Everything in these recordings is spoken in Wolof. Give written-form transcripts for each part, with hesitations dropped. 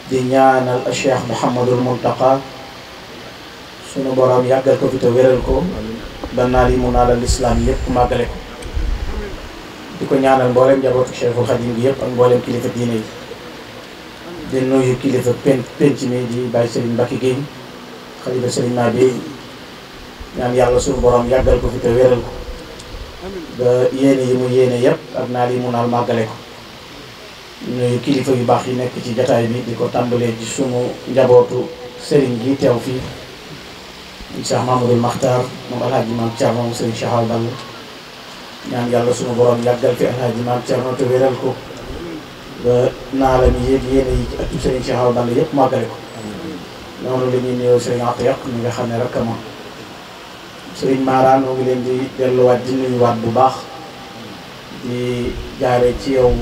di ñaanal Cheikh Mouhamadul Muntaqa sunu borom yàggal ko fi te wéral ko ba naal yi mu naalal lislaam yëpp màggale ko di ko ñaanal mboolem njabootu Cheikhul Khadim gi yëpp ak mboolem kilifa diine yi di nuyu kilifa penc mi di Baye Serigne Mbacké Guèye xalifa Serigne Mabé ñaan yàlla sunu borom yàggal ko fi te wéral ko ba yéene yi mu yéene yëpp ak naal yi mu naal màggale ko nuyu kilifa yu baax yi nekk ci jataay bi di ko tàmbalee ci sunu njabootu Serigne gi teew fii Cheikh Mamadou Makhtar moom alhaji Maam Thierno moom Serigne Cheikh Awa Balla ñaan yàlla sunu borom yàggal fi alhaji Maam Thierno te wéral ko ba naalam yi yéene yi ci ëttu Serigne Cheikh Awa Balla yëpp màggale ko noonu la ñuy nuyoo Serigne Atiq mi nga xam ne rek ma Serigne Mara noo ngi leen di delluwaat di nuyuwaat bu baax di jaare ci yow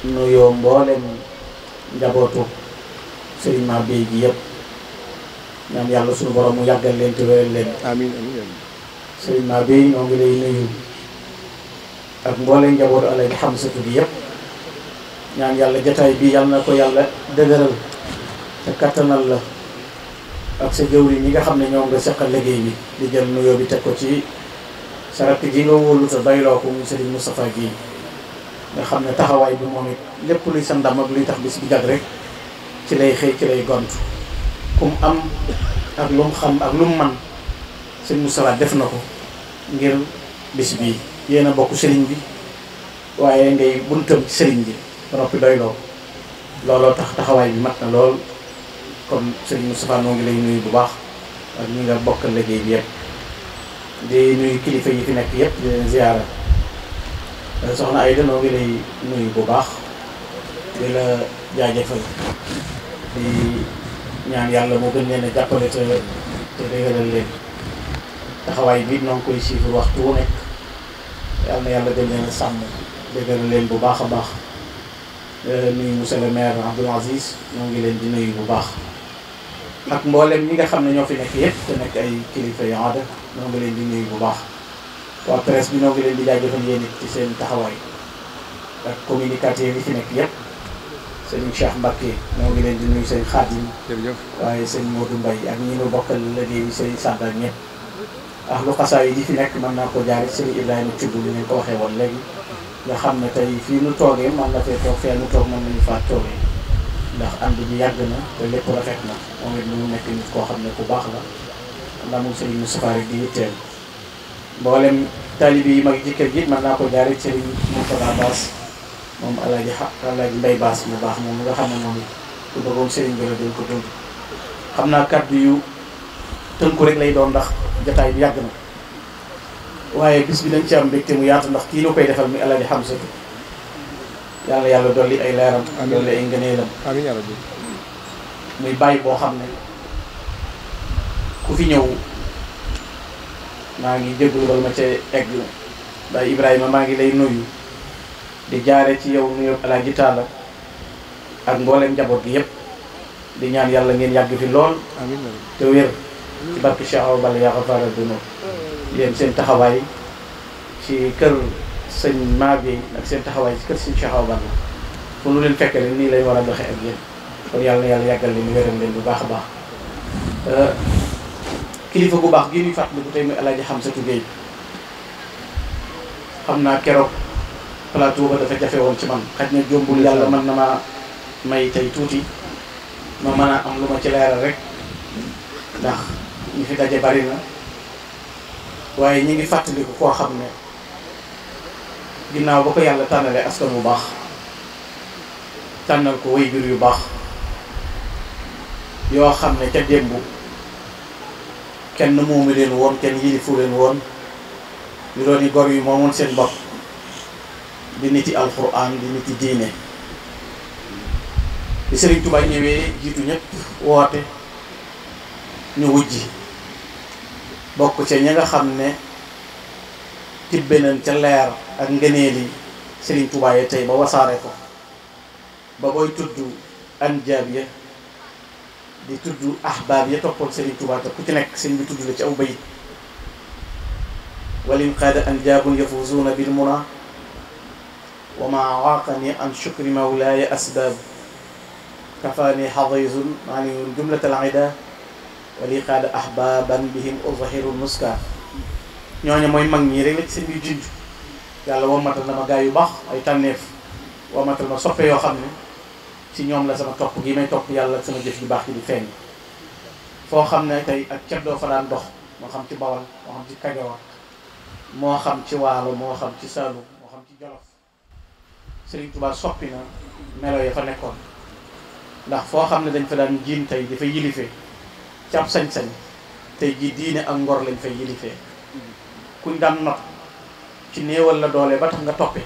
nuyoo mboolem njabootu Serigne Mabé gi yëpp ñaan yàlla suñu borom mu yàggal leen te wéral leen. amiin amiin. Serigne Mabé ñoo ngi lay nuyu ak mboolem njabootu Alaaji Hamsatu gi yëpp ñaan yàlla jataay bi yàlla na ko yàlla dëgëral te kattanal la ak sa jëwriñ ñi nga xam ne ñoo nga seqal liggéey bi di jël nuyoo bi teg ko ci sa rakk ji nga wóolu te doyloo ko muy Serigne Moustapha gi nga xam ne taxawaay bi moom it lépp luy sa ndam ak luy tax bis bi jag rek ci lay xëy ci lay gont kum am ak lu mu xam ak lu mu man sëñ Moustapha def na ko ngir bis bii yéen a bokk sëriñ bi waaye ngay buntam ci sëriñ bi ba noppi doyloo looloo tax taxawaay bi mat na lool kon sëriñ Moustapha noo ngi lay nuyu bu baax ak ñi nga bokkal liggéey bi yëpp di nuyu kilifa yi fi nekk yëpp di leen ziyaara soxna Ayda noo ngi lay nuyu bu baax di la jaajëfal di ñaan yàlla moo gën leen a jàppale te dëgëral leen taxawaay bi noo ngi koy suivre waxtu wu nekk yàlla na yàlla gën leen a sàmm dëgëral leen bu baax a baax nuyu monsieur le maire Abdoul Aziz ñoo ngi leen di nuyu bu baax ak mboolem ñi nga xam ne ñoo fi nekk yëpp te nekk ay kilifa yu aada ñoo ngi leen di nuyu bu baax waa presse bi ñoo ngi leen di jaajëfal yéen it ci seen taxawaay ak communicateur yi fi nekk yëpp sëñ Cheikh Mbacké ñoo ngi leen di nuyu sëñ Khadim waaye sëñ Modou Mbaye ak ñi ñu bokkal liggéey sëñ Sanda ak ñëpp ak lu xasaa yi di fi nekk mën naa ko jaare sëñ Ibrahima Thioub li ngeen ko waxee woon léegi nga xam ne tey fii nu toogee man la fee toog fee nu toog mën nañu faa toogee ndax ànd bi yàgg na te lépp rafet na moom it mu nekk nit koo xam ne ku baax la ndax moom sëñ Moustapha rek di yitteel mboolem taalibe yi mag ci kër gi mën naa ko jaare sëñ Moustapha Bass moom alaaji Mbay Bass mu baax moom nga xam ne moom ku bëggoon sëriñ bi la doon ko dund xam naa kàddu yu tënku rek lay doon ndax jataay bi yàgg na waaye bis bi dañ ci am mbégte mu yaatu ndax kii la koy defal mi alaaji Hamsatu yàlla yàlla dolli ay leeram dolli ay ngëneelam amiin yaa rabbi muy bàyyi boo xam ne ku fi ñëw maa ngi jégalu bal ma ca egg Baye Ibrahima maa ngi lay nuyu di jaare ci yow nuyu alaaji Taala ak mboolem njaboot gi yëpp di ñaan yàlla ngeen yàgg fi lool te wér ci barke Cheikh Awa Balla yaa xafaara duno yéen seen taxawaay ci kër sëñ Mabé ak seen taxawaay ci kër sëñ Cheikh Awa Balla fu nu leen fekkee nii lay war a doxee ak yéen kon yàlla na yàlla yàggal leen wéral leen bu baax a baax kilifa bu baax gi ñuy fàttaliku tey muy alaaji Hamsatu Guèye xam naa keroog plateau ba dafa jafe woon ci man xaj na jombul yàlla mën na ma may tey tuuti ma mën a am lu ma ci leeral rek ndax ñi fi daje bari na waaye ñi ngi fàttaliku koo xam ne ginnaaw ba ko yàlla tànnalee askan bu baax tànnal ko waajur yu baax yoo xam ne ca démb kenn moomu leen woon kenn yilifu leen woon ñu doon i gor yu moomoon seen bopp di niti alxuraan di niti diine bi Sëriñ Tuubaa ñëwee jiitu ñëpp woote ñu wujji bokk ca ña nga xam ne tibbe nañ ca leer ak ngëneeli Sëriñ Tuubaa yi tey ba wasaare ko ba booy tudd anjaab ya di tudd ahbaab ya toppoon Serigne Touba te ku ci nekk sëñ bi tudd la ci aw bayit walim qaada anjaabun yafuzuuna bil muna wa ma waaqani an shukri mawlaaya asbaab kafaani xadaysun maani jumlatal ida wali qaada ahbaaban bihim uzhiru nuska ñooñu mooy mag ñii rek la ci sëñ bi junj yàlla wammatal na ma gaa yu baax ay tànneef wammatal ma soppe yoo xam ne ci ñoom la sama topp gi may topp yàlla sama jëf ju baax ji di feeñ foo xam ne tey ak ceddoo fa daan dox moo xam ci Bawal moo xam ci Kajoor moo xam ci Waalo moo xam ci Saalum moo xam ci Jolof Serigne Touba soppi na melo ya fa nekkoon ndax foo xam ne dañ fa daan jiin tey dafay yilifee ci ab sañ-sañ tey ji diine ak ngor lañ fay yilifee kuñ daan not ci néewal la doole ba tax nga toppe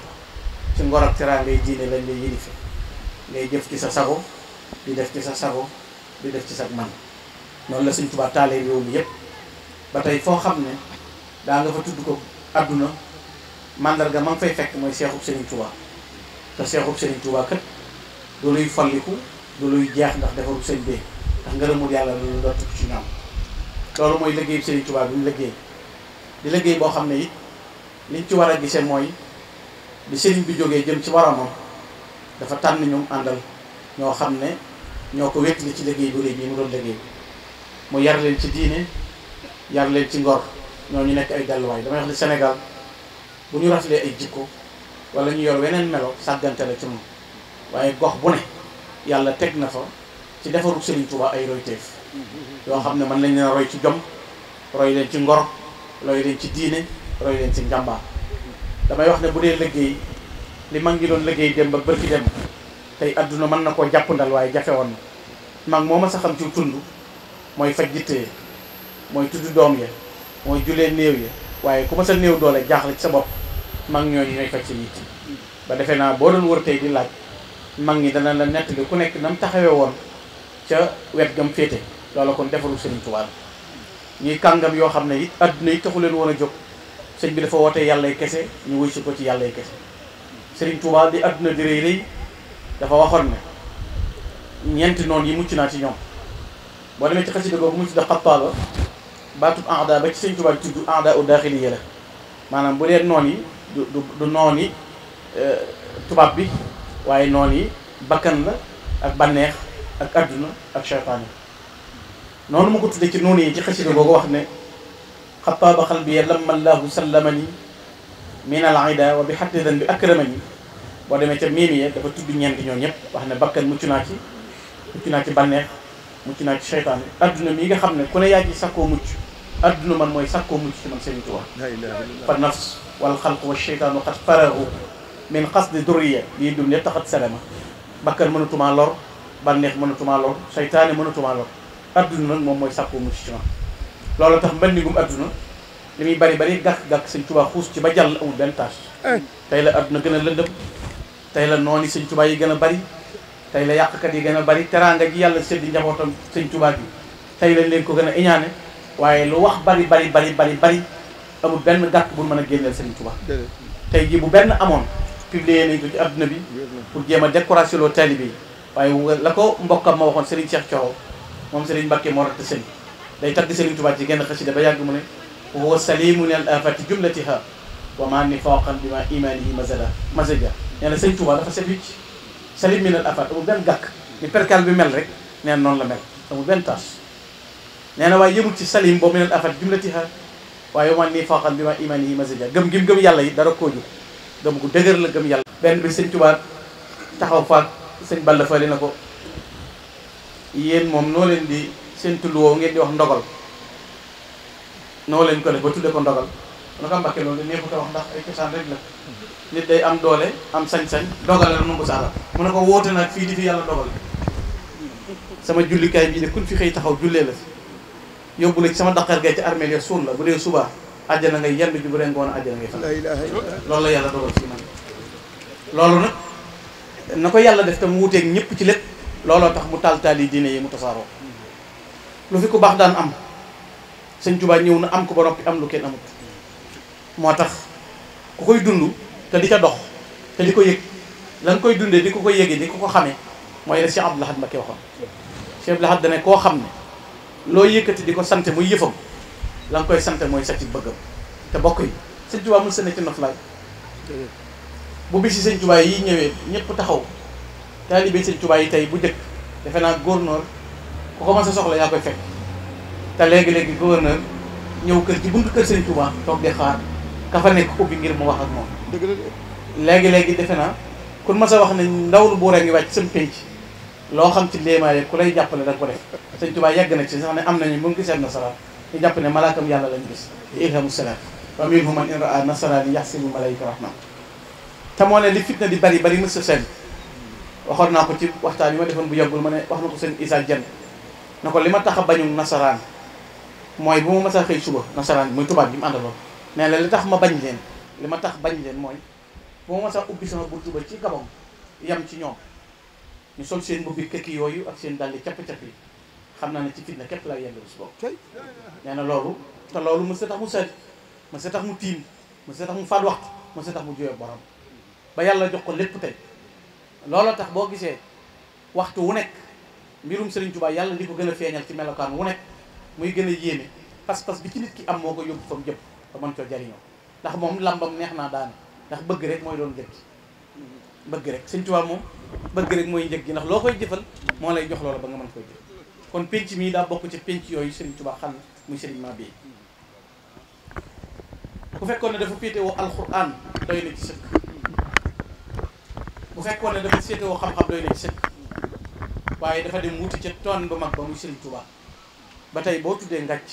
ci ngor ak teraangay diine lañ lay yilifee ngay jëf ci sa sago di def ci sa sago di def ci sa man noonu la Sëñ Tuubaa taalee réew mi yépp ba tey foo xam ne daa nga fa tudd ko adduna mandarga ma nga fay fekk mooy seexub Sëriñ Tuubaa te seexub Sëriñ Tuubaa kat du luy folliku du luy jeex ndax defarub sëñ bee ndax ngërëmul yàlla loolu dootu ci ñoom loolu mooy liggéeyu Sëriñ Tuubaa bi mu liggéey di liggéey boo xam ne it liñ ci war a gisee mooy bi sëriñ bi jógee jëm ci boromam dafa tànn ñoom àndal ñoo xam ne ñoo ko wéttali ci liggéey bu rëy bii mu doon liggéey mu yar leen ci diine yar leen ci ngor ñoo ñu nekk ay delluwaay damay wax ne Sénégal bu ñu raflee ay jikko wala ñu yor weneen melo sàggante la ci moom waaye gox bu ne yàlla teg na fa ci defaru Serigne Touba ay royteef yoo xam ne mën nañ leen roy ci jom roy leen ci ngor roy leen ci diine roy leen ci njàmbaar damay wax ne bu dee liggéey li mag ngi doon liggéey dem ba bërki dem tey adduna mën na koo jàppandal waaye jafe woon na mag moo ma sa xam ci tund mooy faj jittee mooy tudd doom ya mooy julee néew ya waaye ku ma sa néew doole jaaxle ci sa bopp mag ñooñu ñooy faj sa yitt ba defee naa boo doon wër tey di laaj mag ñi dana la nettali ku nekk na mu taxawee woon ca wet gam féete loola kon defaru Sëriñ Tuubaa ñuy kàngam yoo xam ne it adduna yi taxu leen woon a jóg sëñ bi dafa wootee yàllay kese ñu wuy si ko ci yàllay kese Sëriñ Tuubaa di adduna di rëy rëy dafa waxoon ne ñeenti noonu yi mucc naa ci ñoom boo demee ci xasida googu mu tudd xattaaba baatub aada ba ci Sëriñ Tuubaa di tudd aada u daaxiliya la maanaam bu dee noon yi du noon yi tubaab bi waaye noon yi bakkan la ak bànneex ak adduna ak seytaane noonu ma ko tuddee ci noonu yi ci xasida googu wax ne xattaaba xalbiya lamma llaahu sallamani min al aida wa bi xattidan bi akramani boo demee ca miimiya dafa tudd ñeenti ñoo ñëpp wax ne bakkan mucc naa ci bànneex mucc naa ci seytaane adduna mii nga xam ne ku ne yaa ci sakkoo mucc adduna man mooy sakkoo mucc ci man Sëriñ Tuubaa fa nafs wal xalq wa seytaanu xat farahu min qasdi durriya lii dum ne taxat salama bakkan mënatumaa lor bànneex mënatumaa lor seytaane mënatumaa lor adduna nag moom mooy sakkoo mucc ci man loolu tax mbannigum adduna li muy bari bari gàkk-gàkk Sëriñ Tuubaa xuus ci ba jàll amul benn tâche tey la adduna gën a lëndëm tey la nooni Sëriñ Tuubaa yi gën a bari tey la yàqkat yi gën a bari teraanga ji yàlla seddi njabootam Sëriñ Tuubaa gi tey lañ leen ko gën a iñaane waaye lu wax bari amul benn gàkk bu mën a génneel Sëriñ Tuubaa tey ji bu benn amoon publié nañ ko ci adduna bi pour jéem a décoration loo taalibe yi waaye la ko mbokkam ma waxoon Serigne Cheikh Thioro moom Serigne Mbacké moo ratt sëñ day tagg Sëriñ Tuubaa ci genn xasida ba yàgg mu ne huwa salimu min al afati jumlatiha wa ma nifaqan bi ma imanihi mazaja nee na Sëriñ Tuubaa dafa set wicc salim min al afat amul benn gàkk ni perkal bi mel rek nee na noonu la mel amul benn taas nee na waaye yëmul ci salim boobu min al afat jumlatiha waaye wa ma nifaqan bi ma imanihi mazaja gëm gi gëm yàlla yi dara koo jóg gëm gu dëgër la gëm yàlla benn bi Sëriñ Tuubaa taxaw faak sëñ Balla Fally na ko yéen moom noo leen di seen tudd woowu ngeen di wax ndogal noo leen ko def ba tudde ko ndogal mu ne ko Mbàkke loolu neexut a wax ndax ay cosaan rek la nit day am doole am sañ-sañ dogal la nangu saala mu ne ko woote nag fii di fi yàlla dogal sama jullikaay bii de kun fi xëy taxaw jullee la fi yóbbu la ci sama daqar gay ci armeel ya suul la bu dee subaa àjjana ngay yendu ji bu dee ngoon àjjana ngay fan loolu la yàlla dogal fii man loolu nag na ko yàlla def te mu wuteeg ñëpp ci lépp looloo tax mu taal yi diine yi mu tasaaroo lu fi ku baax daan am Sëñ Tuubaa ñëw na am ko ba noppi am lu kenn amut moo tax ku koy dund te di ca dox te di ko yëg la nga koy dundee di ko ko yëgee di ko ko xamee mooy la Cheikh Abdou Lahad Mbacké waxoon. Cheikh Abdou Lahad dane koo xam ne loo yëkkati di ko sant muy yëfam la nga koy sant mooy sa ci bëggam. te bokk yi sëñ Tuubaa mul sa ne ci noflaay bu bisi sëñ Tuubaa yi ñëwee ñëpp taxaw taalibe sëñ Tuubaa yi tey bu njëkk defe naa gouverneur ku ko mën sa soxla yaa koy fekk te léegi-léegi gouverneur ñëw kër ci buntu kër sëñ Tuubaa toog di xaar ka fa nekk ubbi ngir mu wax ak moom. léegi-léegi defe naa kun ma sa wax ne ndaw lu buur a ngi wàcc sam penc loo xam ci léemaale ku lay jàppale da nga ko def. sëñ Tuubaa yàgg na ci sax ne am nañu bu ngi gisee nasaraan ñu jàpp ne malaakam yàlla lañu gis di ilhamu salaam wa minhum man in raa nasaraan yaxsibu malaayika rahman te moo ne li fitna di bari bari mës seen waxoon naa ko ci waxtaan yi ma defoon bu yàggul ma ne wax na ko seen Issa Dieng na ko li ma tax a bañu nasaraan mooy bu ma mas a xëy suba nasaraan muy tubaab bi mu àndaloon nee na li tax ma bañ leen li ma tax bañ leen mooy bu ma mas a ubbi sama buntu ba ci gabam yam ci ñoom ñu sol seen mbubbi këkki yooyu ak seen daldi capp-capp yi xam naa ne ci fitna képp laa yendu si boobu nee na loolu te loolu mës a tax mu sali mës a tax mu tiim mës a tax mu faat waxtu mës a tax mu juyoo borom ba yàlla jox ko lépp tey looloo tax boo gisee waxtu wu nekk mbirum Serigne Touba yàlla di ko gën a feeñal ci melokaan wu nekk muy gën a yéeme pas-pas bi ci nit ki am moo ko yóbbu fa mu jëm ba mën coo jariñoo ndax moom lambam neex naa daane ndax bëgg rek mooy doon njëg bëgg rek Serigne Touba moom bëgg rek mooy njëg gi ndax loo koy jëfal moo lay jox loola ba nga mën koy jëf kon penc mii daa bokk ci penc yooyu Serigne Touba xam muy Serigne Mabéye bu fekkoon ne dafa féetewoo alxuraan doy na ci sëkk bu fekkoon ne dafa féetewoo xam-xam doy na ci sëkk waaye dafa dem wuti ca toon ba mag ba muy Serigne Touba ba tey boo tuddee ngàcc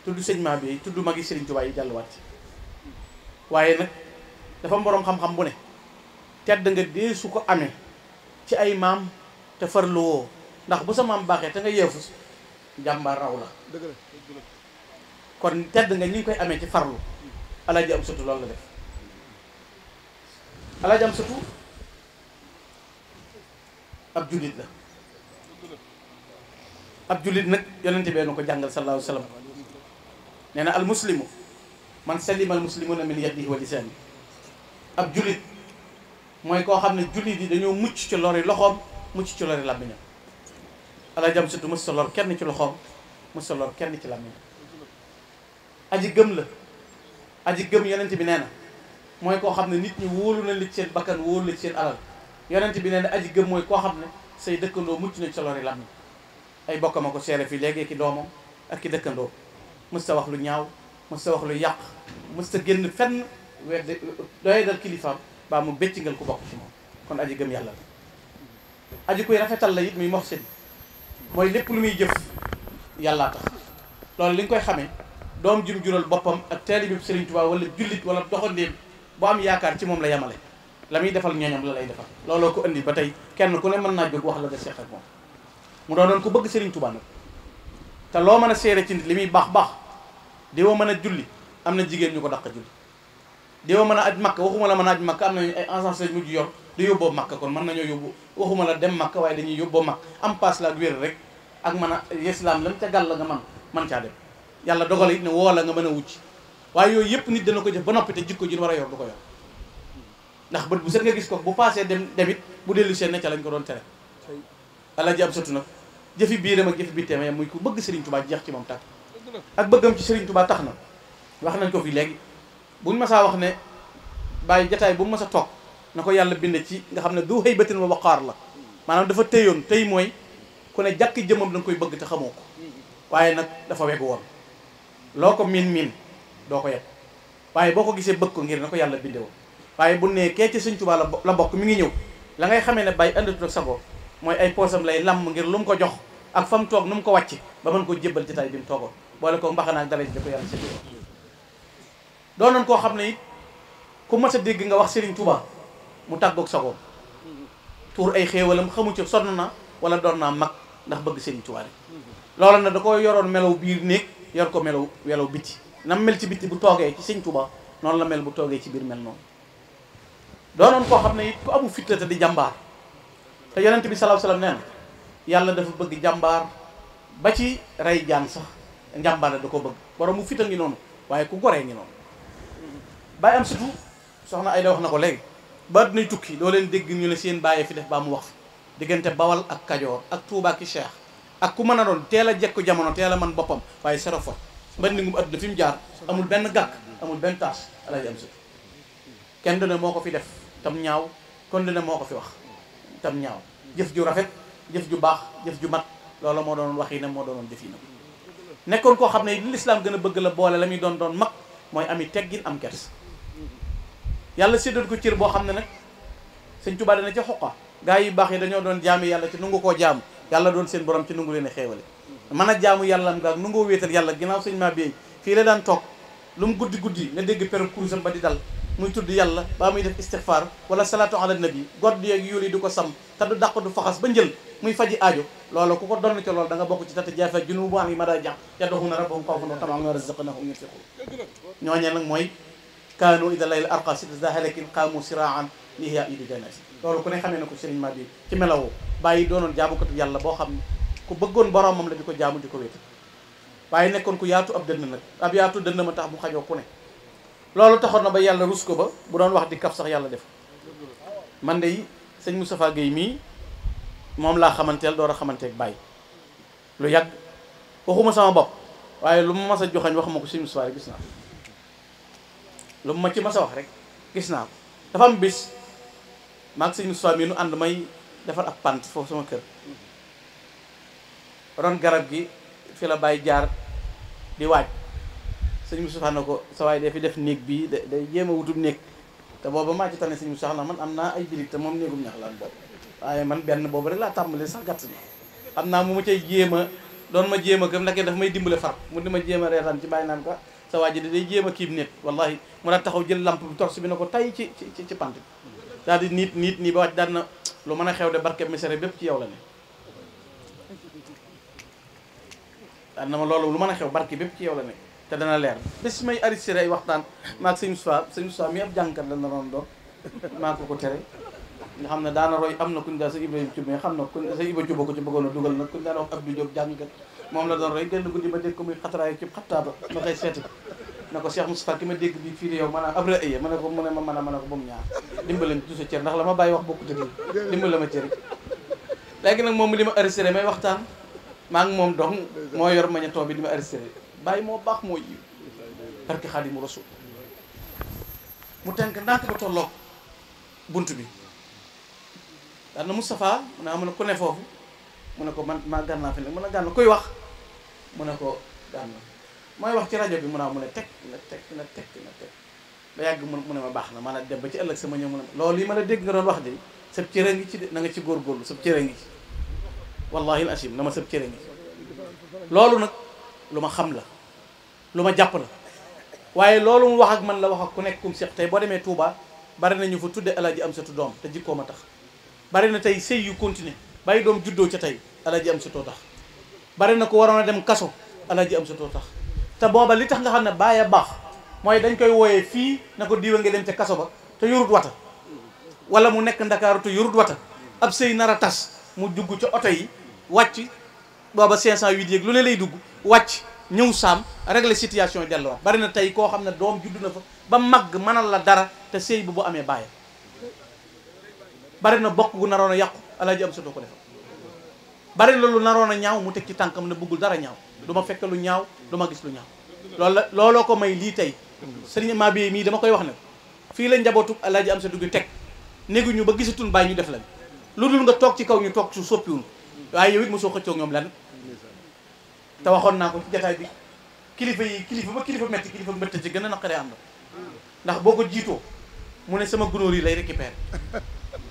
tudd sëñ Mabéye tudd magi Serigne Touba yi jàlluwaat waaye nag dafa mboroom xam-xam bu ne tedd nga dee su ko amee ci ay maam te farluwoo ndax bu sa maam baaxee te nga yeefus jàmbaar raw la kon tedd nga ñi ngi koy amee ci farlu Alaaji Amsatu loolu la def Alaaji Amsatu ab jullit la ab jullit nag yonente bee nu ko jàngal sallallahu alayhi wa sallam nee na al muslimu man salima al muslimuna min yadihi wa lisaani ab jullit mooy koo xam ne jullit yi dañoo mucc ci lori loxoom mucc ci lori làmmiñam Alaaji Amsatu mës sa lor kenn ci loxoom mës sa lor kenn ci làmmiñam aji gëm la aji gëm yonent bi nee na mooy koo xam ne nit ñi wóolu na li ci seen bakkan wóolu la ci seen alal yonent bi nee na aji gëm mooy koo xam ne say dëkkandoo mucc na ci sa lori làmmiñ ay bokkam a ko seere fii léegi ki doomam ak ki dëkkandoo mës ta wax lu ñaaw mës ta wax lu yàq mës ta génn fenn wedde doye dal kilifaam baa mu béccingal ku bokk ci moom kon aji gëm yàlla la aji koy rafetal la it muy moxsin mooy lépp lu muy jëf yàllaa tax loolu li nga koy xamee doom jum jural boppam ak taalibe Serigne Touba wala jullit wala doxandéem bu am yaakaar ci moom la yemale la muy defal ñooñam la lay defal looloo ko indi ba tey kenn ku ne mën naa jóg wax la nga seq ak moom mu doonoon ko bëgg Serigne Touba nag te loo mën a seere ci nit li muy baax baax diwa mën a julli am na jigéen ñu ko dàq julli diwa mën a aj makka waxuma la mën a aj makka am nañu ay encens lañ mujj yor di yóbboo makka kon mën nañoo yóbbu waxuma la dem makka waaye dañuy yóbboo makka am paas la ak wér rek ak mën a islam lam ca gàll la nga man caa dem yàlla dogal it ne woo la nga mën a wucc waaye yooyu yëpp nit dana ko jëf ba noppi te jikko ji war a yor du ko yor ndax bët bu set nga gis ko bu paasee demit bu dellu seen ne ca lañ ko doon tere Alaaji Amsatu nag jëfi biiram ak jëfi bitteema yam muy ku bëgg Serigne Touba jeex ci moom tàkk ak bëggam ci Serigne Touba tax na wax nañ ko fii léegi buñ masaa wax ne bàyyi jataay bu mu mas a toog na ko yàlla bind ci nga xam ne du xëy batin wa waqaar la maanaam dafa téyoon tey mooy ku ne jàkk jëmam da nga koy bëgg te xamoo ko waaye nag dafa wegu woon loo ko miin doo ko yegg waaye boo ko gisee bëgg ko ngir na ko yàlla binde woon waaye bu ne kee ci Sëñ Tuubaa la bokk mi ngi ñëw la ngay xamee ne bàyyi andatut ak sago mooy ay poosam lay lamm ngir lu mu ko jox ak fa mu toog nu mu ko wàcc ba mën ko jébbal ci tay bi mu toogoon boole ko mbaxanaak dara ji da ko yàlla sëñ doonoon koo xam ne it ku mas a dégg nga wax Serigne Touba mu tàggoog sagoom tuur ay xéewalam xamu ci sonn na wala doon naa mag ndax bëgg Serigne Touba rek loola na da ko yoroon melaw biir néeg yor ko melaw bitti nam mel ci bitti bu toogee ci Serigne Touba noonu la mel bu toogee ci biir mel noonu doonoon koo xam ne it ku amu fit la te di jàmbaar te yonent bi sallallahu alayhi wasallam nee na yàlla dafa bëgg jàmbaar ba ci rey jaan sax njàmbaar la da ko bëgg borom mu fit a ngi noonu waaye ku goree ngi noonu Baye Amsatu soxna Ayda wax na ko léegi ba dinay tukki doo leen dégg ñu ne seen bàyyee fi def baa mu wax fi diggante Bawal ak Kajoor ak Touba ki Cheikh ak ku mën a doon teel a jekku jamono teel a man boppam waaye sero fot mbandingum adduna fi mu jaar amul benn gàkk amul benn taas Alaaji Amsatu kenn du ne moo ko fi def tam ñaaw kon du ne moo ko fi wax tam ñaaw jëf ju rafet jëf ju baax jëf ju mat loolu moo doon wax yi ne moo doonoon def yi na nekkoon koo xam ne li lislaam gën a bëgg la boole la muy doon doon mag mooy ami teggin am kers yàlla séddoon ko cër boo xam ne nag sëñ Tuubaa dana ca xoqa gaa yi baax yi dañoo doon jaami yàlla ci nungu koo jaamu yàlla doon seen borom ci nungu leen a xéewale mën a jaamu yàlla am gaag nungoo wéetal yàlla ginnaaw sëñ maa biey fii la daan toog lu mu guddi guddi nga dégg perom kurusam ba di dal muy tudd yàlla baa muy def istighfar wala salatu ala nabi godd yeeg yóol yi du ko sam te du dàq du faxas ba njël muy faji aajo loolu ku ko donn ci loolu da nga bokk ci tata jaafa junubu an yi ma daa jax yad'una rabbahum xawfan wa tama'an wa razaqnahum yunfiqun ñooñee nag mooy kaanu ida layl arqa sita halakin qaamu siraan lihiya idi janasi loolu ku ne xamee na ko sëriñ ma bi ci melawoo bàyyi doonoon jaamukatu yàlla boo xam ne ku bëggoon boromam la di ko jaamu di ko wéetal waaye nekkoon ku yaatu ab dënn nag ab yaatu dënn ma tax mu xajoo ku ne loolu taxoon na ba yàlla rus ko ba bu doon wax di kaf sax yàlla def man de sëñ Moustapha Guèye mii moom laa xamanteel door a xamanteeg bàyyi lu yàgg waxuma sama bopp waaye lu mu mas a joxañ waxuma ko sëñ Moustapha rek gis naa lu mu ma ci mas a wax rek gis naa ko dafa am bis maag sëñ Moustapha mii nu ànd may defar ab pant foofu sama kër ron garab gi fi la bàyyi jaar di waaj sëñ Moustapha na ko sa waay dee fi def néeg bii day jéem a wutub néeg te booba maa ci tane sëñ Moustapha na man am naa ay birig te moom néegum ñax laan boobu waaye man benn boobu rek laa tàmbali sax gàtt na xam naa mu ma cay jéem a doon ma jéem a gëm ndake daf may dimbale far mu di ma jéem a reetaan ci bàyyi naan ko sa waay ji day jéem a kiib néeg wallahi mu daal taxaw jël lampe bi torche bi na ko tay ci pant bi daal di niit nii ba wàcc daal na lu mën a xew de barke misere bépp ci yow la ne daal na ma loolu lu mën a xew barke bépp ci yow la ne te dana leer bés may arrêté ay waxtaan maag sëñ Moustapha mi ab jàngkat la naroon doon maa ko tere nga xam ne daana roy am na kuñ daal sa Ibrahima Thioub mais xam na ku sa Iba Thioub ko ci bëggoon a dugal nag kuñ daan wax Abdou Diop jàngkat moom la doon roy gën guddi ma dégg ko muy xataraayu ci xattaaba ma koy seeti na ko Cheikh Moustapha ki ma dégg bi fii di yow maanaam ab rëy ma ne ko mu ne ma mën a ko ba mu ñaar dimbale ma tuuti cër ndax la ma bàyyi wax bokku tëdd dimbale ma cër léegi nag moom li ma arrêté may waxtaan maa ngi moom dong moo yor magnéto bi di ma arrêté bàyyi moo baax moo yiw barke Xaadimu Rasuul mu tënk ndànk ba tolloog bunt bi daan na Moustapha mu ne am na ku ne foofu mu ne ko man maa gànnaa fi ne mu ne gànn kuy wax mu ne ko gànn mooy wax ci rajo bi mu ne mu ne teg ba yàgg mu ne ma baax na maanaam dem ba ci ëllëg sama ñëw mu ne loolu yi ma la dégg nga doon wax de sab cëre ngi ci de na nga ci góorgóorlu sab cëre ngi ci wallahi al asim na ma sab cëre ngi ci loolu nag lu ma xam la lu ma jàpp la waaye loolu mu wax ak man la wax ak ku nekk kum seex tey boo demee Touba bari na ñu fa tudde Alaaji Amsatu doom te jikkoo ma tax bari na tey sëy yu continuer bàyyi doom juddoo ca tey Alaaji Amsatu tax bari na ko waroon a dem kaso Alaaji Amsatu tax te booba li tax nga xam ne bàyyi baax mooy dañ koy wooyee fii na ko diwa nga dem ca kaso ba te yorut wata wala mu nekk Ndakaaru te yorut wata ab sëy nar a tas mu dugg ca oto yi wàcc booba 508 yéeg lu ne lay dugg wàcc ñëw saam régler situation yi delluwaat bari na tey koo xam ne doom juddu na fa ba màgg mënal la dara te sëy bu amee bàyyi bari na bokk gu naroon a yàqu Alaaji Amsatu ko defal bari na lu naroon a ñaaw mu teg ci tànkam ne bëggul dara ñaaw du ma fekk lu ñaaw du ma gis lu ñaaw looloo ko may lii tey sëriñ maa bi mii dama koy wax ne fii la njabootu Alaaji Amsatu gi teg néguñu ba gisatuñ bàyyi ñu def lañ lu dul nga toog ci kaw ñu toog su soppiwuñ waaye yow it mosoo xëccoo ñoom lan te waxoon naa ko ci jataay bi kilifa metti kilifa mbëtt ci gën a naqaree am na ndax boo ko jiitoo mu ne sama gunóor yi lay récupérer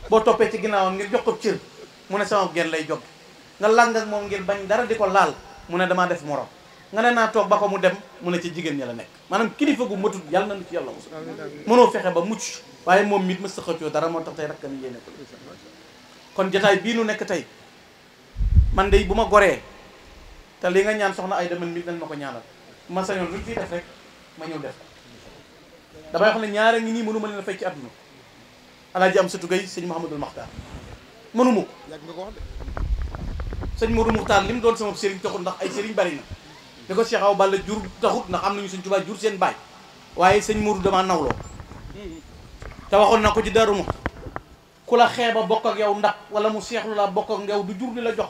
boo toppee ci ginnaawam ngir jox ko cër mu ne sama genn lay jog nga lang ak moom ngir bañ dara di ko laal mu ne damaa def morom nga ne naa toog ba ko mu dem mu ne ci jigéen ña la nekk maanaam kilifa gu matut yàlla na ci yàlla mos mënoo fexe ba mucc waaye moom mit mës sa xëccoo dara moo tax tey rakkam yéene ko kon jataay bii nu nekk tey man de bu ma goree te li nga ñaan soxna ay demal mit nañ ma ko ñaanal ma sañoon luñ fii def rek ma ñëw def damay wax ne ñaare ngi nii mënu ma leen a fay ci àdduna Alaaji Amsatu Gay sëñ Mouhamadul Maxtaar mënuma ko sëñ Modou Muxtaar li mu doon sama sëriñ taxut ndax ay sëriñ bari na di ko Cheikh Awa Balla jur taxut ndax am nañu sëñ Tuubaa jur seen baay waaye sëñ Modou damaa nawloo te waxoon naa ko ci Daaru Muxti ku la xeeba bokk ak yow ndax wala mu seexlu laa bokk ak yow du jur di la jox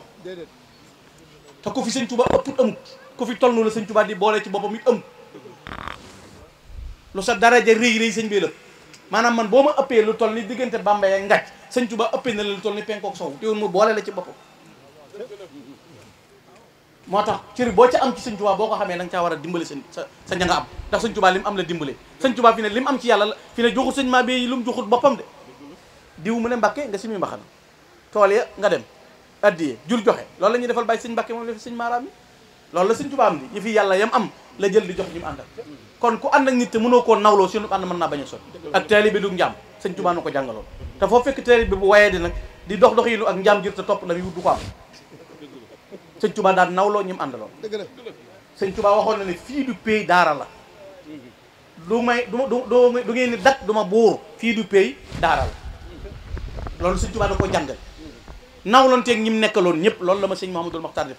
te ku fi sëñ Tuubaa ëpp amut ku fi toll la sëñ Tuubaa di boole ci boppam it amut lu sa daraja rëy rëy sëñ bi la maanaam man boo ma ëppee lu toll ni diggante Bambey ak Ngathie sëñ Tuubaa ëppee na la lu toll ni penkook sow te woon mu boole la ci boppam moo tax cër boo ca am ci sëñ Tuubaa boo ko xamee da nga caa war a dimbale sa ña nga am ndax sëñ Tuubaa li mu am la dimbale sëñ Tuubaa fi ne li mu am ci yàlla fi ne joxut sëñ maa bi lu mu joxut boppam de diw mu ne Mbàkke nga simi mbaxana tool ya nga dem addiyee jur joxe loolu la ñuy defal bàyyi sëñ Mbàkke moom la fi sëñ maaraam yi loolu la sëñ Tuubaa am di yi fi yàlla yam am la jël di jox ñu mu àndal kon ku ànd ak nit te mënoo koo nawloo sunu ànd mën naa bañ a sotti ak taalibe bi du njaam sëñ Tuubaa na ko jàngaloon te foo fekk taalibe bi bu wayee di nag di dox doxiinu ak njaam jër te topp la muy wut du ko am sëñ Tuubaa daal nawloo ñi mu àndaloon sëñ Tuubaa waxoon na ne fii du pays daara la du may du ngeen ni dak du ma buur fii du pays daara la loolu sëñ Tuubaa da ko jàngal nawlanteeg ñi mu nekkaloon ñëpp loolu la ma sëñ Mouhamadoul Mokhtar def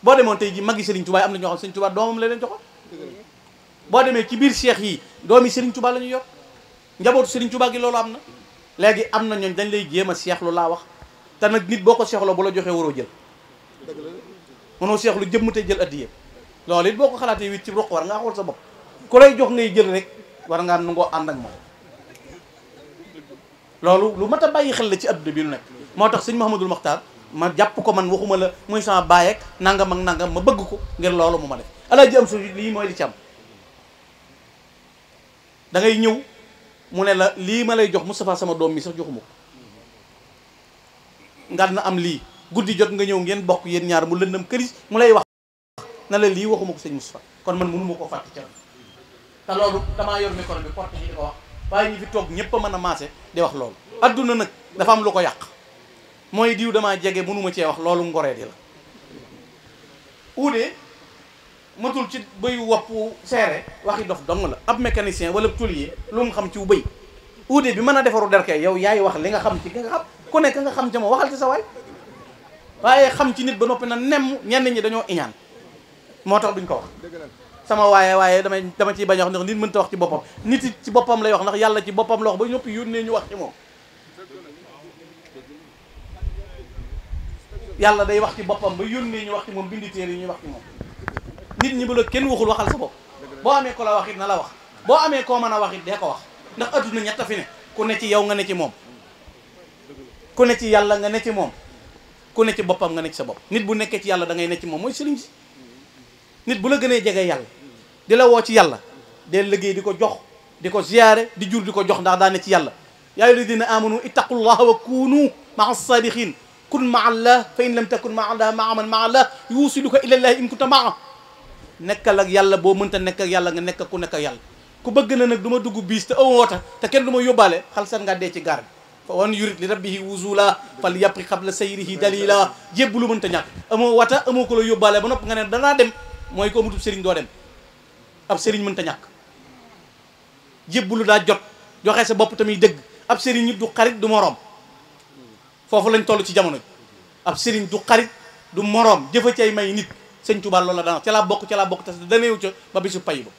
boo demoon tey ji magi Sëriñ Tuubaa am na ñoo xam sëñ Tuubaa doomam la leen joxoon boo demee ci biir cheikh yi doomi Sëriñ Tuubaa la ñu yor njabootu Sëriñ Tuubaa gi loolu am na léegi am na ñooñ dañ lay jéem a seexlu laa wax te nag nit boo ko seexloo bu la joxee waroo jël mënoo seexlu jëmm te jël addiye loolu it boo ko xalaatee wit ci roq war ngaa xool sa bopp ku lay jox ngay jël rek war ngaa nangoo ànd ak moom loolu lu mat a bàyyi xel la ci adduna bi lu nekk moo tax sëñ Mouhamadoul Mokhtar ma jàpp ko man waxuma la muy sama baay ak nangam ak nangam ma bëgg ko ngir loolu mu ma def alaaji am suñu lii mooy li ci am da ngay ñëw mu ne la lii ma lay jox Moustapha sama doom mi sax joxuma ko nga na am lii guddi jot nga ñëw ngeen bokk yéen ñaar mu lëndëm këris mu lay wax na la lii waxuma ko sëñ Moustapha kon man mënu ma koo fàtte ca te loolu damaa yor micro bi porte yi di ko wax waaye ñi fi toog ñëpp a mën a maase di wax loolu adduna nag dafa am lu ko yàq mooy diw damaa jege mënuma cee wax loolu ngoree di la uude matul ci bëyu wopp seere waxi dof dong la ab mécanicien wala tôlier lu mu xam ci wu bëy uude bi mën a defaru derkee yow yaay wax li nga xam ci ki nga xam ku nekk nga xam ca moom waxal ci sa waay waaye xam ci nit ba noppi na nemm ñenn ñi dañoo iñaan moo tax duñ ko wax sama waaye dama ciy bañ a wax ndax nit mënta wax ci boppam nit it ci boppam lay wax ndax yàlla ci boppam la wax ba ñoppi yónnee ñu wax ci moom yàlla day wax ci boppam ba yónnee ñu wax ci moom bindi téere yi ñuy wax ci moom nit ñi bu la kenn waxul waxal sa bopp boo amee ko la wax it na la wax boo amee koo mën a wax it dee ko wax ndax adduna ñett a fi ne ku ne ci yow nga ne ci moom ku ne ci yàlla nga ne ci moom ku ne ci boppam nga ne ci sa bopp nit bu nekkee ci yàlla da ngay ne ci moom mooy sëriñ si nit bu la gënee jege yàlla di la woo ci yàlla dee liggéey di ko jox di ko ziyaare di jur di ko jox ndax daa ne ci yàlla yaa ayyuha alladina amanu ittaqullaha wa kunu maa sadiqin kun maa allah fa in lam takun maa allah maa man maa allah yusiluka ila llahi in kunta maa nekkal ak yàlla boo mënta nekk ak yàlla nga nekk ku nekk ak yàlla ku bëgg na nag du ma dugg biis te amoo wota te kenn du ma yóbbaale xal seen nga dee ci gaar bi fa wan yurit li rabbihi wusula fal yàppi xabla sayrihi dalila jébbu lu mënta ñàkk amoo wata amoo ko la yóbbaale ba nopp nga ne danaa dem mooy ko amutub sëriñ doo dem ab sëriñ mënta ñàkk jébbu lu daa jot joxe sa bopp tamit dëgg ab sëriñ it du xarit du moroom foofu lañ toll ci jamono ji ab sëriñ du xarit du moroom jëfa cay may nit sëñ Tuubaa loolu la daan ca laa bokk te daneewu ca ba bisu pay ba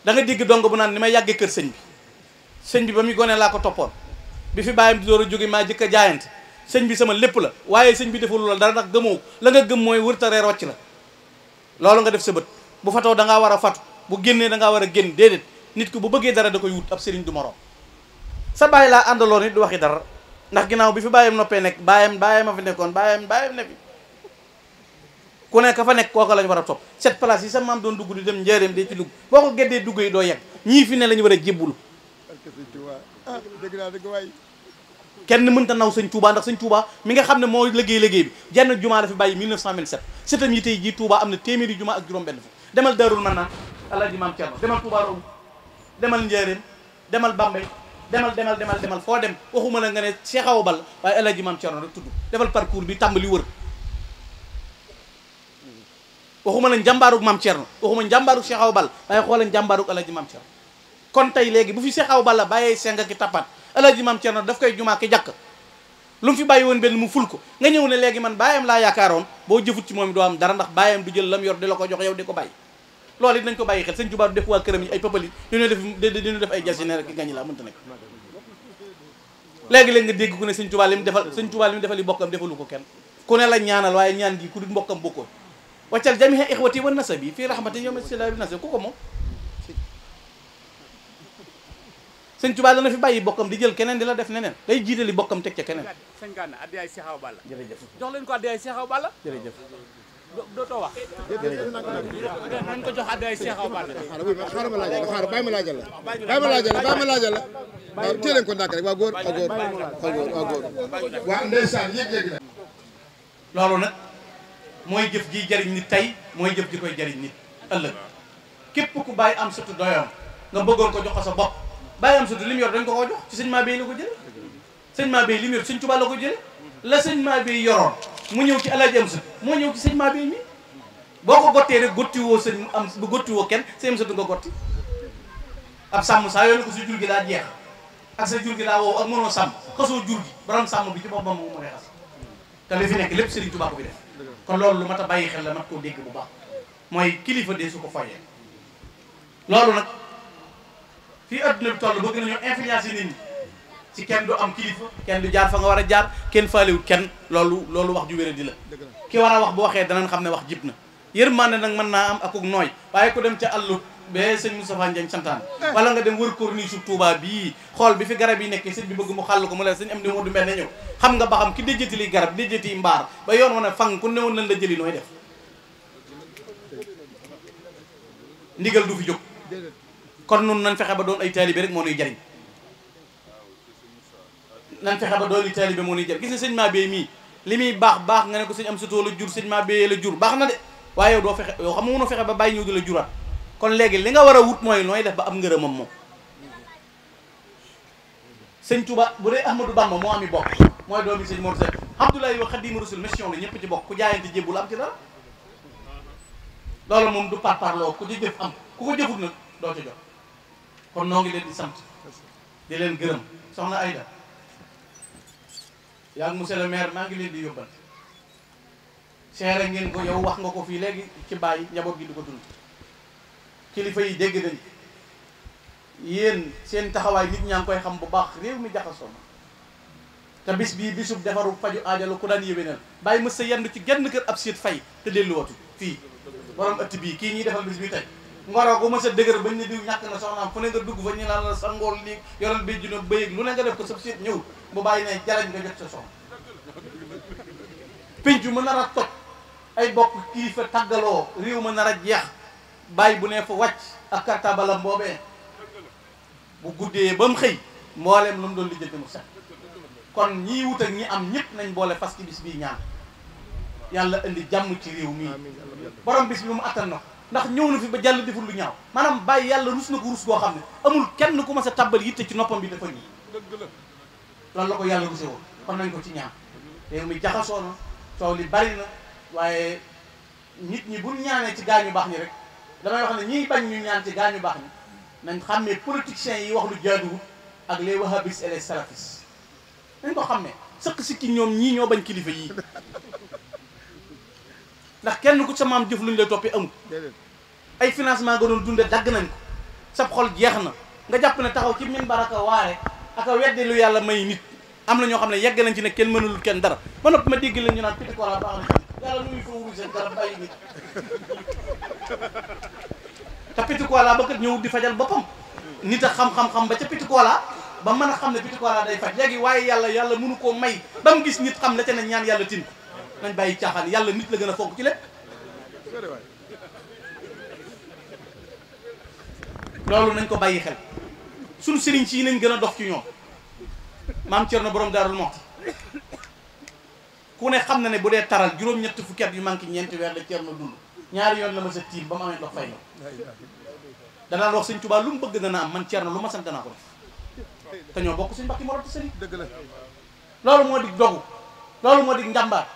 da nga dégg dong bu naan ni may yàggee kër sëñ bi ba muy gonee laa ko toppoon bi fi bàyyam di door a jóge maa jëkk a jaayante sëñ bi sama lépp la waaye sëñ bi deful la dara ndax gëmoo la nga gëm mooy wërta reer wàcc la loolu nga def sa bët bu fatoo da ngaa war a fatu bu génnee da ngaa war a génn déedéet nit ku bu bëggee dara da koy wut ab sëriñ du moroom sa bàyyi laa àndaloon it du waxi dara ndax ginnaaw bi fi bàyyam noppee nekk bàyyam a fi nekkoon bàyyam ne fi ku nekk fa nekk kooka lañ war a topp cette place yi sa maam doon dugg di dem njëreem di ci dugg boo ko geddee dugg yi doo yegg ñii fi ne la ñu war a jébbulu kenn mënta naw sëñ Touba ndax sëñ Touba mi nga xam ne moo liggéey bi jenn jumaa la fi bàyyi 1927 sëtam yi tey jii Touba am na téeméeri jumaa ak juróom benn fi demal Daarul Manaan Alaaji Maam Cerno demal Touba Room demal njëreem demal Bambey demal foo dem waxuma la nga ne Cheikh Awa Balla waaye Alaaji Maam Cerno rek tudd defal parcours bi tàmbali wër waxuma la njàmbaarug Maam Cerno waxuma njàmbaarug Cheikh Awa Balla waaye xoola njàmbaarug Alaaji Maam Cerno kon tey léegi bu fi Cheikh Awa Balla bàyyee senga ki tappaat Alaaji Maam Cerno daf koy jumaa ki jàkk lu mu fi bàyyi woon benn mu ful ko nga ñëw ne léegi man bàyyam laa yaakaaroon boo jëfut ci moom doo am dara ndax bàyyam du jël lam yor di la ko jox yow di ko bàyyi loolu it nañ ko bàyyi xel sëñ Tuubaa du def waa këram yi ay papalit dina def ay jasineer ki gañi laa mënta nekk léegi-léegi nga dégg ku ne sëñ Tuubaa li mu defal li bokkam defalu ko kenn ku ne la ñaanal waaye ñaan gi ku dul mbokkam bokkoo waccal jamiha ixwati wa nasabi fii rahmatin yawma silaabi nasabi ku ko moom sëñ Tuubaa dana fi bàyyi bokkam di jël keneen di la def neneen day jiitali bokkam teg ca keneen sëñ Gana addiyaay Cheikh Awa Balla jërëjëf jox leen ko addiyaay Cheikh Awa Balla jërëjëf dootoo wax nañ ko jox addiyaay Cheikh Awa Balla xaaral ma laajal la bàyyi ma laajal la waaw téye leen ko ndànk rek waa góor waa ndeysaan yëg-yëg na loolu nag mooy jëf ji jariñ nit tey mooy jëf ji koy jariñ nit ëllëg képp ku bàyyi am sutu doyoom nga bëggoon ko jox ko sa bopp bàyyi am sutu li mu yor dañ ko jox ci sëñ Mabéye la ko jële sëñ Mabéye li mu yor sëñ Tuubaa la ko jële la sëñ Mabéye yoroon mu ñëw ci alaaji am sut moo ñëw ci sëñ Mabéye mi boo ko gottee rek gottiwoo sëñ am bu gottiwoo kenn sëñ am sutu nga gotti ab sàmm saa yoon ko sa jur gi daa jeex ak sa jur gi daa wow ak mënoo sàmm xasoo jur gi borom sàmm bi ci boppam moom mu ne xas te li fi nekk lépp Sëriñ Tuubaa ko bi def kon loolu lu mat a bàyyi xel la mat koo dégg bu baax mooy kilifa de su ko foyee loolu nag fii adduna bi toll bëgg nañoo influencer nit ñi ci kenn du am kilifa kenn du jaar fa nga war a jaar kenn faalewut kenn loolu wax ju wéra di la ki war a wax bu waxee danañ xam ne wax jib na yërmande nag mën naa am akuk nooy waaye ku dem ca àllu ba sëñ Moustapha Ndiagne santaan wala nga dem wër corniche su Touba bii xool bi fi garab yi nekk sëñ bi bëgg mu xàll ko mu la sëñ am di moo du mel ne ñëw xam nga ba xam ki déjjati li garab déjjati mbaar ba yoon wane fang ku ne woon lan la jëli nooy def ndigal du fi jóg kon nun nañ fexe ba doon ay taalibe rek moo nuy jariñ nañ fexe ba doon ay taalibe moo nuy jariñ gis nga sëñ Mabéye mii li muy baax nga ne ko sëñ am sutoo la jur sëñ Mabéye la jur baax na de waaye yow doo fexe yow xam nga mënoo fexe ba bàyyi ñëw di la juraat kon léegi li nga war a wut mooy nooy def ba am ngërëmam moom sëñ Touba bu dee Ahmadou Bamba moo ami bokk mooy doomi sëñ Mor Seck Abdoulaye wa Xaadimu Rasuul mission la ñëpp ci bokk ku jaayante jébbul am ci dara loolu moom du parparloo ku ci jëf am ku ko jëfut nag doo ci jot kon noo ngi leen di sant di leen gërëm soxna Aïda yaa ngi monsieur le maire maa ngi leen di yóbbal seere ngeen ko yow wax nga ko fii léegi ci bàyyi njaboot gi di ko dund kilifa yi dégg nañ yéen seen taxawaay nit ñaa ngi koy xam bu baax réew mi jaxasoo na te bis bii bisub defaru faju aajalu ku daan yéwénal bàyyi mës sa yendu ci genn kër ab siit fay te delluwatu fii borom ëtt bii kii ñuy defal bis bi tey ngoro gu mës a dëgër bañ ne diw ñàkk na soxnaam fu ne nga dugg fa ñu naan la sa ngool lii yoral béy jino béyëg lu ne nga def ko sa siit ñëw bu bàyyi ne jalañ nga jot sa soxna pénc mu nar a toj ay bokk kilifa tàggaloo réew ma nar a jeex bàyyi bu ne fa wàcc ak kartabalam boobee bu guddee ba mu xëy mbooleem lu mu doon lijjanti mu set kon ñii wut ak ñi am ñëpp nañ boole fas ci bis bii ñaan yàlla indi jàmm ci réew mii borom bis bi mu attan na ndax ñëw na fi ba jàll deful lu ñaaw maanaam bàyyi yàlla rus na ko rus goo xam ne amul kenn ku mas a tàbbal yitte ci noppam bi dafa ñii loolu la ko yàlla ruse woon kon nañ ko ci ñaan réew mi jaxasoo na coow li bari na waaye nit ñi buñ ñaanee ci gaañu baax ñi rek damay wax ne ñiy bañ ñu ñaan ci gaañu baax ñi nañ xàmmee politiciens yi wax lu jaaduwut ak les wahhabistes et les salafistes nañ ko xàmmee sëq sikki ñoom ñii ñoo bañ kilifa yii ndax kenn ku sa maam jëf luñ lay toppee amul ay financement nga doon dunde dagg nañ ko sab xol jeex na nga jàpp ne taxaw ci min baraka waare aka weddi lu yàlla may nit am na ñoo xam ne yegg nañ ci ne kenn mënulul kenn dara ba noppi ma dégg leen ñu naan piti kola baax na yàlla nuyu fa wuru seen dara bàyyi nit te piti kola ba kat ñëw di fajal boppam nit a xam-xam-xam ba ca piti kola ba mën a xam ne piti kola day faj léegi waaye yàlla mënu koo may ba mu gis nit xam la ca ne ñaan yàlla tin ko nañ bàyyi caaxaan yàlla nit la gën a fonk ci lépp loolu nañ ko bàyyi xel suñu sëriñ si nañ gën a dox ci ñoom maam Cerno borom Daarul Muxti ku ne xam na ne bu dee taral juróom-ñetti fukki at yu manqué ñeenti weer la Cerno dund ñaari yoon la ma sa tiim ba mu amee ndox fay na danaan wax sëñ Tuubaa lu mu bëgg dana am man Cerno lu ma sant danaa ko def te ñoo bokk suñ mbakki moo roti sëriñ dëgg la loolu moo di dogu loolu moo di njàmbaar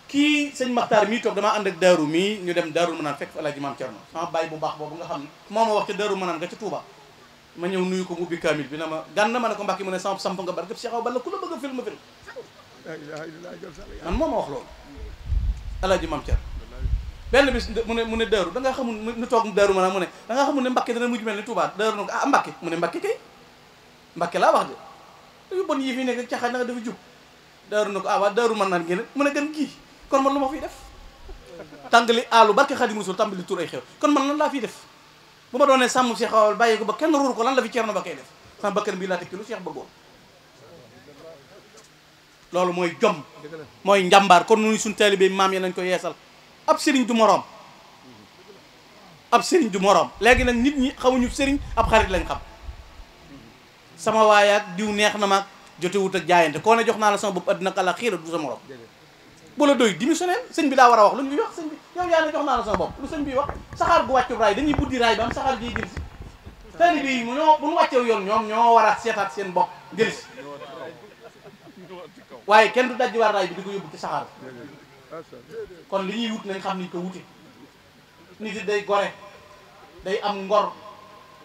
kii sëñ Maxtaar mii toog damaa ànd ak daaru mii ñu dem daaru manaan fekk fa Alaaji Maam Cerno sama baay bu baax boobu nga xam ne moo ma wax ca daaru manaan nga ca Touba ma ñëw nuyu ko mu ubbi kaamil bi na ma gànn ma ne ko mbàkki mu ne samp nga barkeb Cheikh Awa Balla ku la bëgg a film man moo ma wax loolu Alaaji Maam Cerno benn bis mu ne daaru da ngaa xamul nu toog daaru manaan mu ne da ngaa xamul ne Mbàkke dana mujj mel ni Touba daaru na ko ah Mbàkke mu ne Mbàkke kay Mbàkke laa wax de yu bon yi fi nekk caxaan na nga dafa jub daaru na ko ah waa daaru mën naan génn mën a gën kii kon man lu ma fiy def tàngali aalu barke Xaadimu Rasuul tàmbali tur ay xew kon man lan laa fiy def bu ma doonee sàmm si xawal bàyyi ko ba kenn ruur ko lan la fi Ceerno ba koy def sama bakkan bii laa teg ci lu Cheikh bëggoon loolu mooy jom mooy njàmbaar kon nuy suñ taalibe maam yi nañ ko yeesal ab sëriñ du moroom ab sëriñ du moroom léegi nag nit ñi xamuñu sëriñ ab xarit lañ xam sama waayaak diw neex na maag jotewut ak jaayante koo ne jox naa la sama bopp àddina ak àlla xiira du sa moroom bu la doy démissionnaire sëñ bi daa war a wax lu ñu wax sëñ bi yow yaa ne jox naa la sama bopp lu sëñ bi wax saxaar gu wàccu raay dañuy buddi raay ba am saxaar giy jël si taalibe yi ñoo bu ñu wàccew yoon ñoom ñoo war a seetaat seen bopp jël si waaye kenn du dajji war raay bi di ko yóbbu ci saxaar kon li ñuy wut nañ xam niñ ko wute nit it day gore day am ngor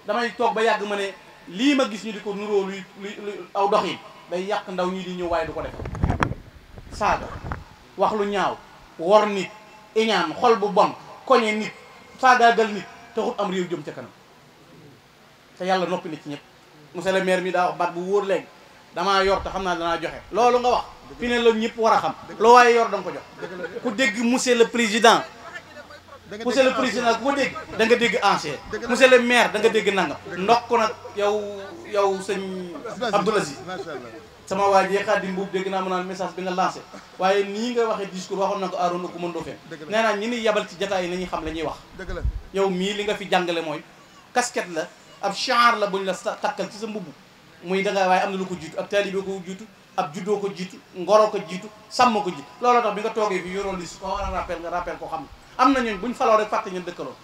damay toog ba yàgg ma ne lii ma gis ñu di ko nuróo luy aw dox yi day yàq ndaw ñi di ñëw waaye du ko def saaga wax lu ñaaw wor nit iñaan xol bu bon koñe nit faagaagal nit taxut am réew jëm ca kanam te yàlla noppi na ci ñëpp monsieur le maire mi daa wax baat bu wóor léegi damaa yor te xam naa danaa joxe loolu nga wax fi ne la ñëpp war a xam loo waaye yor da nga ko jox ku dégg monsieur le président ku ko dégg da nga dégg ancien monsieur le maire da nga dégg nangam ndox ko nag yow sëñ Abdoul Aziz sama waa ji Xaadim Mbuub dégg naa mu naan message bi nga lancé waaye nii nga waxee discours waxoon na ko Arouna ko mën doo fen nee naa ñi ni yabal ci jataay yi nañuy xam la ñuy wax yow mii li nga fi jàngale mooy casquette la ab chaar la buñ la takkal ci sa mbubb muy da nga waaye am na lu ko jiitu ab taalibe ko jiitu ab juddoo ko jiitu ngoroo ko jiitu sàmm ko jiitu looloo tax bi nga toogee fi yoroon liste ko war a rappel nga rappel ko xam am na ñooñ buñ faloo rek fàtte ñun dëkkaloo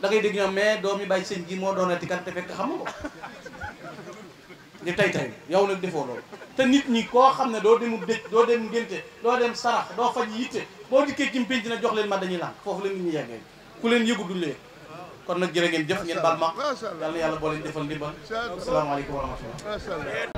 da ngay dégg ñoom mais doomi bàyyi sëñ gi moo doonati kan te fekk xam nga ko di tay yow nag defoo loolu te nit ñi koo xam ne doo demu dëj doo dem ngénte doo dem sarax doo faj yitte boo dikkee ci mpénc na jox leen ma dañuy lànk foofu leen nit ñi yeggee ku leen yëgu duñ la yëg kon nag jërë ngeen jëf ngeen baal ma yàlla na yàlla boo leen defal ndimbal asalaamaaleykum wa rahmatullah